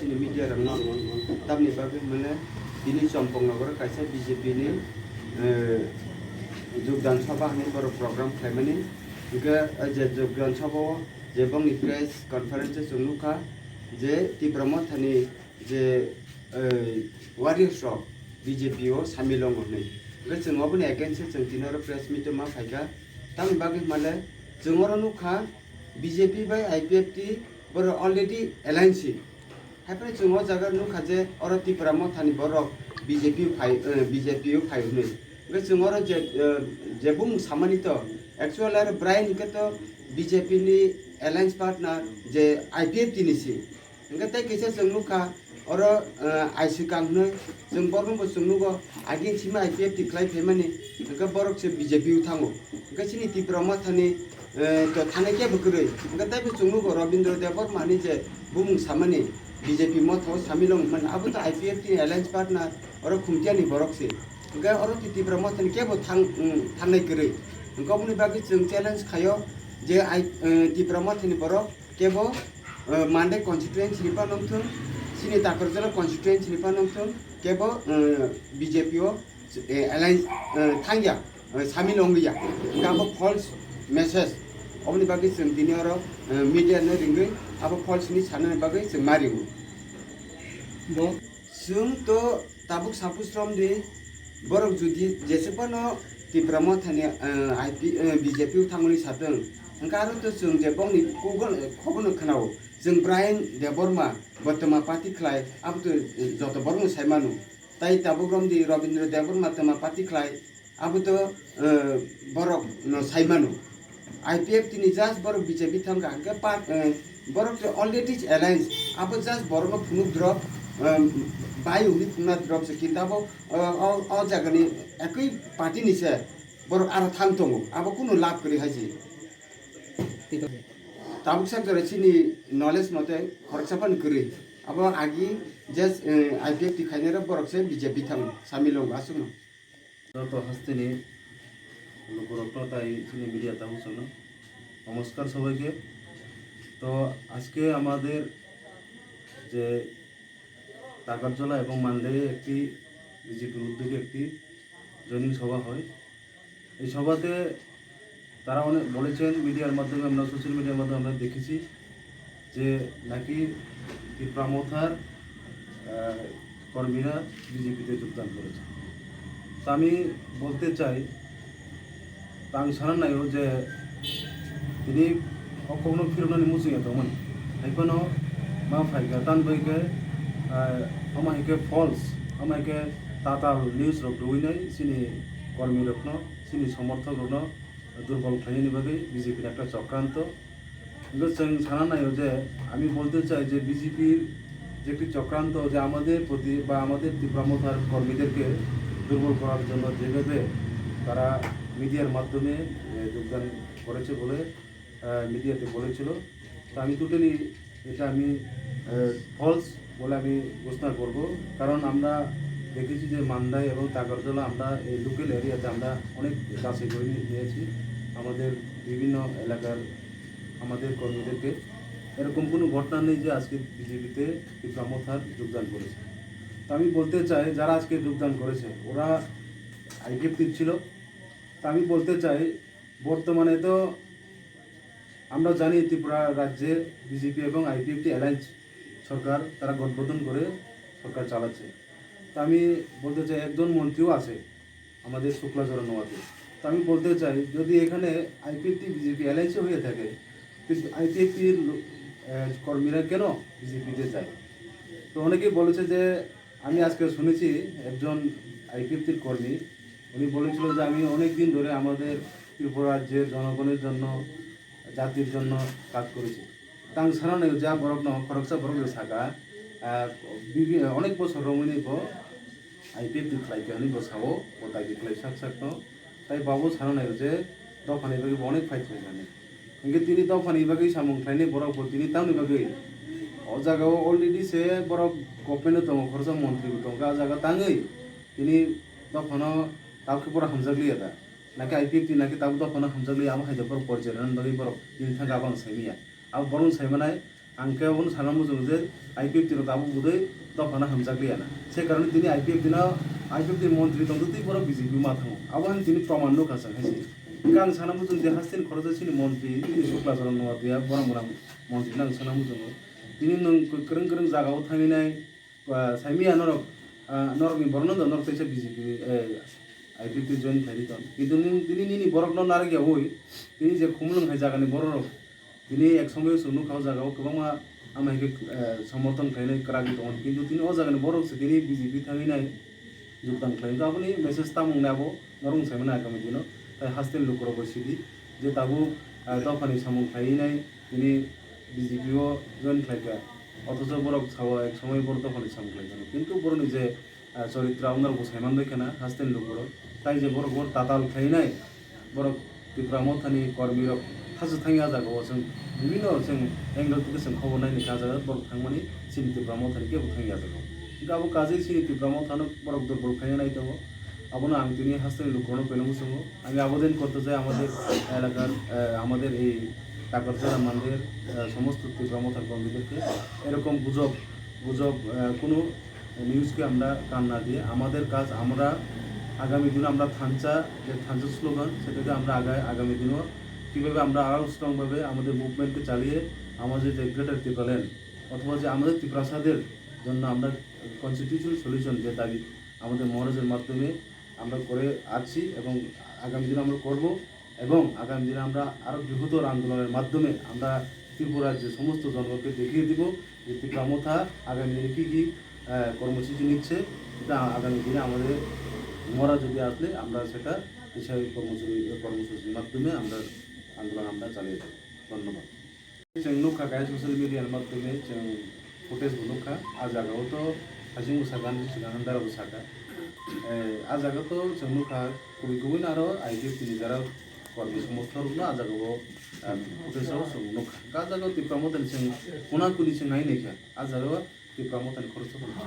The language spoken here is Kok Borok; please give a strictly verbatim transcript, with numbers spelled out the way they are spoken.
Chini media rokno tamni bagwi hwnmale tini Champaknagar kaisa B J P ni, eh, Jogdan Sabha hinwi borok program khlaimani. Hwnkhe, eh, je Jogdan Sabha o je bongni press conference o chwng nukha je Tipra Mothani je, eh, warriors rok B J P o samil wngo hinwi. Hwnkhe chwng oboni against o chwng tini oro press meet o ma phaikha. Tamni bagwi hwnmale chwng oro nukha B J P bai I P F T borok already alliance. Haiphano chwng o jaga nukha je oro Tipra Mothani borok B J P phai, eh, B J P o phai hwnwi. Hwnkhe chwng oro je, eh, je bumung samani to, actual aro Brian hwnkhe to B J P ni alliance partner je I P F T ni si. Hwnkhe tei kisa chwng nukha oro, eh, I C kang hwnwi chwng borokno bo chwng nugo, agin sima I P F T khlai phaimani, hwnkhe borok se B J P o thango. Hwnkhe chini Tipra Mothani eh, to thanai kebo kwrwi. Hwnkhe taibo chwng nugo Rabindra Debbarma hinwi je bumung samani B J P motha o samil wng mani, abo to I P F T ni alliance partner, oro Khumtiani borok se. Hwnkhe oro Tipra Mothani kebo thang, mm, thangnai kwrwi. Hwnkhe oboni bagwi chwng challenge khaio je ai, eh, Tipra Mothani borok kebo, eh, Mandai constituency ni phano wngthung, chini Takarjala constituency ni phano wngthung, kebo, eh, B J P o eh, alliance, eh, thangya, eh, samil wngliya. Hwnkhe abo false message. Oboni bagwi chwng tini oro, eh, media no ringwi abo false hinwi sanani bagwi chwng ma ringo. Bo chwng to tabuk suppose romdi borok jodi jese phano Tipra Mothani, eh, I P, eh, B J P o thangmani satwng, hwnkhe aro to chwng je bongni kugon, eh, khobono khwnao. Chwng Brian Debbarma bo twma party khlai abo to, eh, joto borokno sai mano. Tai tabuk romdi Rabindra Debbarma twma party khlai, abo to, eh, borok no sai mano. I P F T ni just borok B J P thangkha, hwnkhe pa-, eh, borok to already alliance, abo just borok no phunuk drop, eh, bai hwnwi phunukna drop se, kintu abo, eh, o, o jaga ni ekoi party ni se borok aro thang tongo, abo kunu lab kwrwi hai se. Tabuk sak jora chini knowledge mote khoroksa phano kwrwi. Abo agi je, eh, I P F T khainai rok borok se B J P thang samil wngo aswkno. যত হস্তিনি লোকরত্ন তাই চিনি মিডিয়া তাবু শোনো। নমস্কার সবাইকে। তো আজকে আমাদের যে টাকারজলা এবং মান্ডাইয়ে একটি বিজেপির উদ্যোগে একটি জয়নিং সভা হয়। এই সভাতে তারা অনেক বলেছেন, মিডিয়ার মাধ্যমে আমরা, সোশ্যাল মিডিয়ার মাধ্যমে আমরা দেখেছি যে নাকি টিপ্রা মথার, আহ, কর্মীরা বিজেপিতে যোগদান করেছে। তো আমি বলতে চাই, tang sana naio je tini o kokno phiroknani muchung ya tongmani. Hai phano ma phaikha, tan bai khe, ah, ama hai khe false, ama hai khe tatal news rok rwinai chini kormi rokno, chini somorthok rokno durbol khlainani bagwi B J P ni ekta chokranto. কিন্তু chwng sana naio je, আমি বলতে চাই যে বিজেপির যে একটি চক্রান্ত, যে আমাদের প্রতি বা আমাদের ত্রিপুরা মথার কর্মীদেরকে দুর্বল করার জন্য যেভাবে তারা মিডিয়ার মাধ্যমে, এ, যোগদান করেছে বলে, আহ, মিডিয়াতে বলেছিল। তো আমি টোটালি এটা আমি, আহ, ফলস বলে আমি ঘোষণা করব। কারণ আমরা দেখেছি যে মান্দাই এবং তাগরতলা, আমরা এই লোকাল এরিয়াতে আমরা অনেক যাচাই করে নিয়ে-, নিয়েছি আমাদের বিভিন্ন এলাকার আমাদের কর্মীদেরকে। এরকম কোনো ঘটনা নেই যে আজকে বিজেপিতে টিপ্রা মথার যোগদান করেছে। তো আমি বলতে চাই, যারা আজকে যোগদান করেছে, ওরা আইপিএফটি ছিল। তো আমি বলতে চাই, বর্তমানে তো আমরা জানি ত্রিপুরা রাজ্যে বিজেপি এবং আইপিএফটি অ্যালায়েন্স সরকার, তারা গঠবন্ধন করে সরকার চালাচ্ছে। তো আমি বলতে চাই, একজন মন্ত্রীও আছে আমাদের শুক্লাচরণ নোয়াতে। তো আমি বলতে চাই, যদি এখানে আইপিএফটি বিজেপি অ্যালায়েন্সে হয়ে থাকে, কিন্তু আইপিএফটির লো-, আহ, কর্মীরা কেন বিজেপিতে যায়? তো অনেকেই বলেছে যে, আমি আজকে শুনেছি একজন আইপিএফটির কর্মী, উনি বলেছিল যে, "আমি অনেক দিন ধরে আমাদের ত্রিপুরা রাজ্যের জনগণের জন্য, জাতির জন্য কাজ করেছি।" Tang sana naio ja borok no khoroksa borok no saka, ah, bibi-, onek bosor romwi ni bo I P F T khlai kha hinwi bo sao, bo daidi khlai sak sak no. Tai babo sana naio je dophani bagwi bo onek fight khlai kha hinwi. Hinkhe tini dophani bagwi samung khlainai borok bo tini tamni bagwi o jaga o already se borok government o tongo, khoroksa montri bo tongo, a jaga tangwi tini dophano tabukhe borok hamjakliya da? Nakhe I P F T nakhe tabuk dophano hamjakliya, amo hai da borok porjai rwnani bagwi borok tini thangkhe abo ang saimanya. Abo borokno saimanai, Ang khe obono sana muchungo je I P F T rok tabuk budui dophano hamjakliya na. Se karone tini I P F T no, I P F T ni montri tongtwi twi borok B J P ma thango. Abo hani tini proman nukha chwng hai se. Hwnkhe ang sana muchungo je hasteni khoroksa chini montri, chini Sukla Charan Noatia, borok mwnang montri no ang sana muchungo. Tini nwng kwrwng kwrwng jagao thangwi nai, ah, saimanya norok, ah, norokni borokno do norok teisa B J P, eh, I P F T join khlai di tong. Kintu nini, tini nini borokno narwkyaui, tini je Khumulwng hai jagani borok rok, tini ek somoyo chwng nukha o jaga o kwbangma ama hai khe, eh, somorthon khlainai kwrak wng tongo. Kintu tini o jagani borok se tini B J P thangwi nai jogdan khlai wngkha. Aboni message tamo wngnai abo norok wng saimano agami dino. Tai hasteni lukurok bo sidi je tabuk, eh, dophani samung khlaiwi nai tini B J P o join khlaikha. Othocho borok sao ek somoy borok dophani samung khlaikha. Kintu borokni je ah, choritro aboni rok bo saiman bai khana hasteni lukurok. Tai je borok bo tatal khlainai, borok Tipra Mothani kormirok thasu thangya jaga o chwng bibinno chwng angle theke chwng khobor naini kha jaga borok thangmani chini Tipra Mothani kebo thangya jaga o. Hwnkhe abo kajui chini Tipra Mothano borok durbol khlaina nai tongo. Abono ang tini hasteni lukurokno belai muchungo. আমি আবেদন করতে চাই আমাদের এলাকার, আহ, আমাদের এই টাকারচড়া মান্ডের, আহ, সমস্ত ত্রিপুরা মথার কর্মীদেরকে এরকম গুজব, গুজব, আহ, কোনো নিউজকে আমরা কান না দিয়ে আমাদের কাজ আমরা আগামী দিনে আমরা থানচা, যে থানচা স্লোগান, সেটাকে আমরা আগা-, আগামী দিনেও কীভাবে আমরা আরও স্ট্রংভাবে আমাদের মুভমেন্টকে চালিয়ে আমাদের যে গ্রেটার ত্রিপুরাল্যান্ড অথবা যে আমাদের তিপ্রাসাদের জন্য আমরা কনস্টিটিউশনাল সলিউশন যে দাবি আমাদের মহারাজের মাধ্যমে আমরা করে আসছি এবং আগামী দিনে আমরা করব। এবং আগামী দিনে আমরা আরো বৃহত্তর আন্দোলনের মাধ্যমে আমরা ত্রিপুরার যে সমস্ত জনগণকে দেখিয়ে দিব যে ত্রিপুরা মথা আগামী দিনে কি কি, আহ, কর্মসূচি নিচ্ছে। এটা আগামী দিনে আমাদের মরা যদি আসলে আমরা সেটা সেই কর্মসূচি, কর্মসূচির মাধ্যমে আমরা আন্দোলন আমরা চালিয়ে যাব। ধন্যবাদ। Chwng nukha kaisa social media ni madhyome chwng footage bo nukha. A jaga o to hasing bo saka, ani swkang handara bo saka. Eh, a jaga to chwng nukha kubui kubui no aro I P F T ni jara kormi somorthok rok no a jaga o, ah, footage o chwng nukha. A jaga o Tipra Motha ni chwng kuna kuni chwng nai naikha. A jaga o Tipra Motha ni khoroksa bo nukha.